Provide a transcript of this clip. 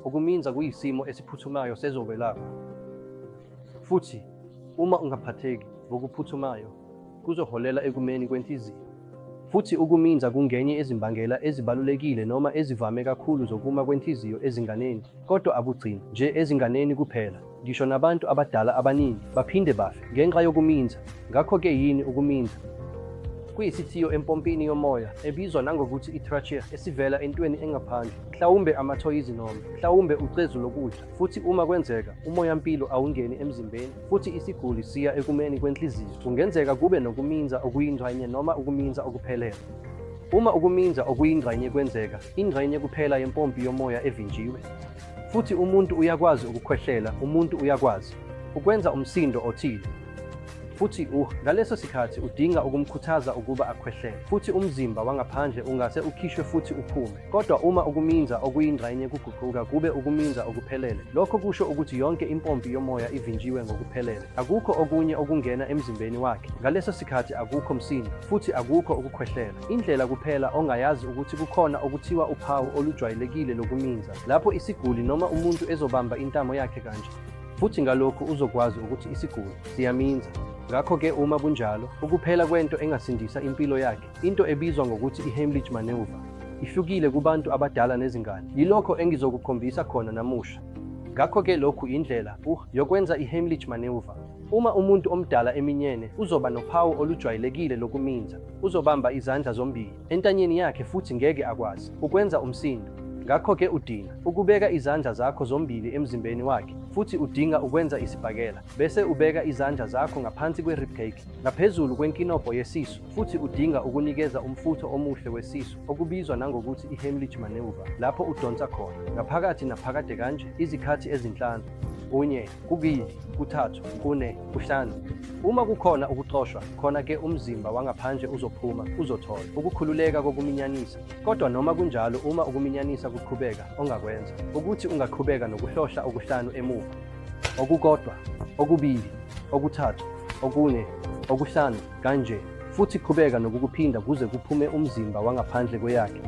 Ukuminza kuyisimo esiphuthumayo sezokwelapha. Futhi uma ungaphatheki ngokuphuthumayo, kuzoholela ekumeni kwenhliziyo. Futhi ukuminza kungenye yezimbangela ezibalulekile noma ezivame kakhulu zokuma kwenhliziyo ezinganeni, kodwa akugcini nje ezinganeni kuphela. Ngisho nabantu abadala abaningi baphinde bafe ngenxa yokuminza. Ngakho-ke yini ukuminza? Kuyisithiyo empompini yomoya, ebizwa nangokuthi i-trachea, esivela entweni engaphandle, mhlawumbe amathoyizi noma mhlawumbe ucezu lokudla. Futhi uma kwenzeka, umoya-mpilo awungeni emzimbeni futhi isiguli siya ekumeni kwenhliziyo. Kungenzeka kube nokuminza okuyingxenye noma ukuminza okuphelele. Uma ukuminza okuyingxenye kwenzeka, ingxenye kuphela yempompi yomoya evinjiwe. Futhi umuntu uyakwazi ukukhwehlela, umuntu uyakwazi ukwenza umsindo othile. Futhi ngaleso sikhathi udinga ukumkhuthaza ukuba akhwehlele, futhi umzimba wangaphandle ungase ukhishwe futhi uphume. Kodwa uma ukuminza okuyingxenye kuguquka kube ukuminza okuphelele, lokho kusho ukuthi yonke impompi yomoya ivinjiwe ngokuphelele. Akukho okunye okungena emzimbeni wakhe. Ngaleso sikhathi akukho msindo, futhi akukho ukukhwehlela. Indlela kuphela ongayazi ukuthi kukhona okuthiwa uphawu olujwayelekile lokuminza, lapho isiguli noma umuntu ezobamba intamo yakhe kanje. Futhi ngalokhu uzokwazi ukuthi isiguli siyaminza. Ngakho-ke uma kunjalo, ukuphela kwento engasindisa impilo yakhe, into ebizwa ngokuthi i-Heimlich maneuver, ihlukile kubantu abadala nezingane. Yilokho engizokukhombisa khona namuhla. Ngakho-ke lokhu indlela yokwenza i-Heimlich maneuver. Uma umuntu omdala eminyene, uzoba nophawu olujwayelekile lokuminza. Uzobamba izandla zombili entanyeni yakhe futhi ngeke akwazi ukwenza umsindo. Ngakho-ke udinga ukubeka izandla zakho zombili emzimbeni wakhe futhi udinga ukwenza isibhakela bese ubeka izandla zakho ngaphansi kwe-ribcage ngaphezulu kwenkinobho yesisu futhi udinga ukunikeza umfutho omuhle wesisu okubizwa nangokuthi i-Heimlich maneuver lapho udonsa khona ngaphakathi naphakade kanje izikhathi ezinhlanu. Kunye, kubili, kuthathu, kune, kuhlanu. Uma kukhona ukuxoshwa, khona ke umzimba wangaphandle uzophuma, uzothola ukukhululeka kokuminyanisa. Kodwa noma kunjalo uma ukuminyanisa kuqhubeka, ongakwenza ukuthi ungaqhubeka nokuhlohla okuhlanu emuva. Okukodwa, okubili, okuthathu, okune, okuhlanu, kanje. Futhi qhubeka nokukuphinda kuze kuphume umzimba wangaphandle kweyakhe.